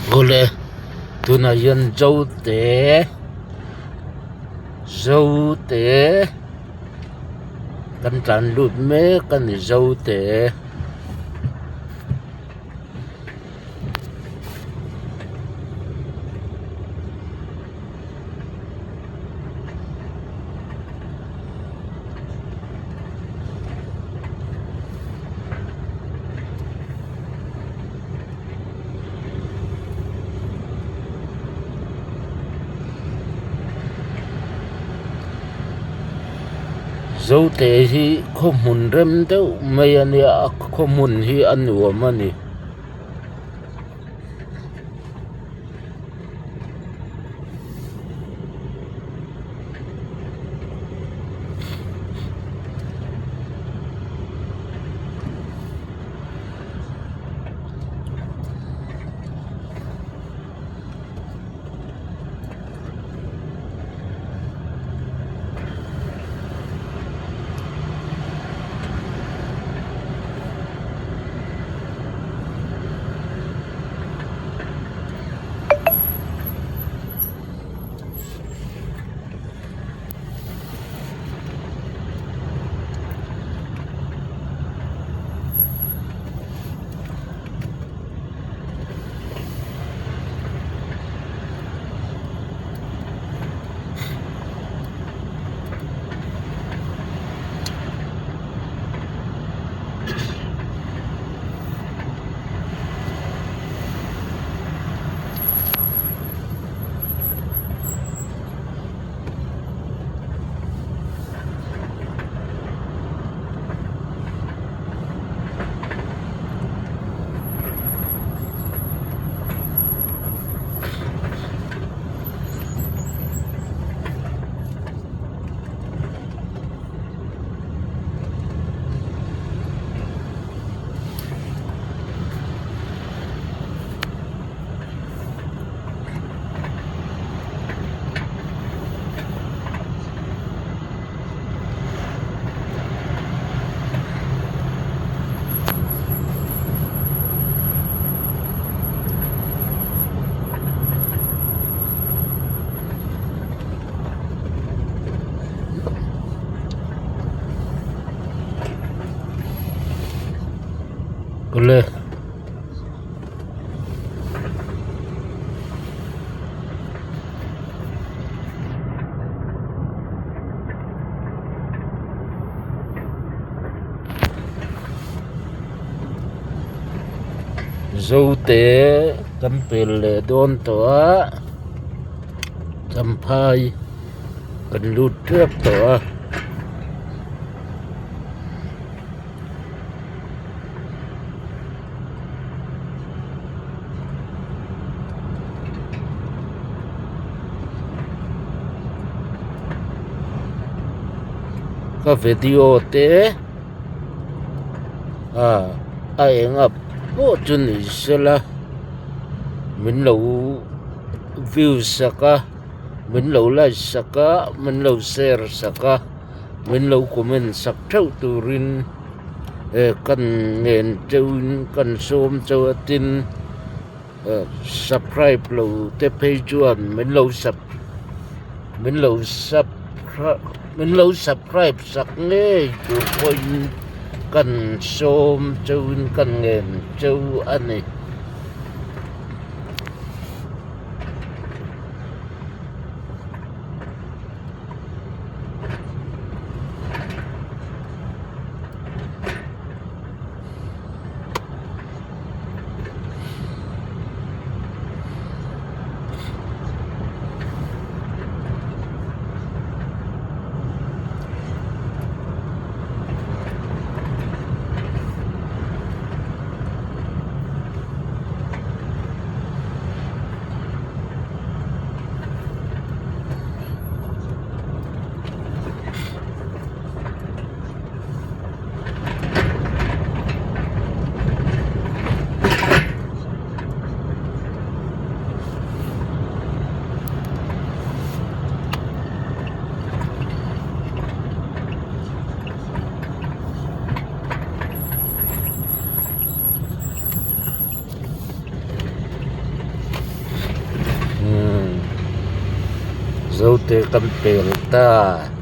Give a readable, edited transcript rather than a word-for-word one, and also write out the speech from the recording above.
Awle tunah hian Zote Zote kan tlan lut mek a ni Zote. Zote hi khaw hmun rem deuh mai a nia a khaw hmun hi a nuam a ni. Awle. Zote kan pel leh dawn tawh a champhai kan lut tep tawh a. Ka video te ah a eng a pawh chu ni sela min lo view sak a min lo like sak a min lo share sak a. Min lo comment sak theuh turin eh kan ngen cheuhin kan sawm chauh a tin eh subscribe lo te phei chuan min lo sub min lo sub min lo subscribe sak ngei tur pawhin kan sawm cheuhin kan ngen cheu a ni. Zote kan pel ta.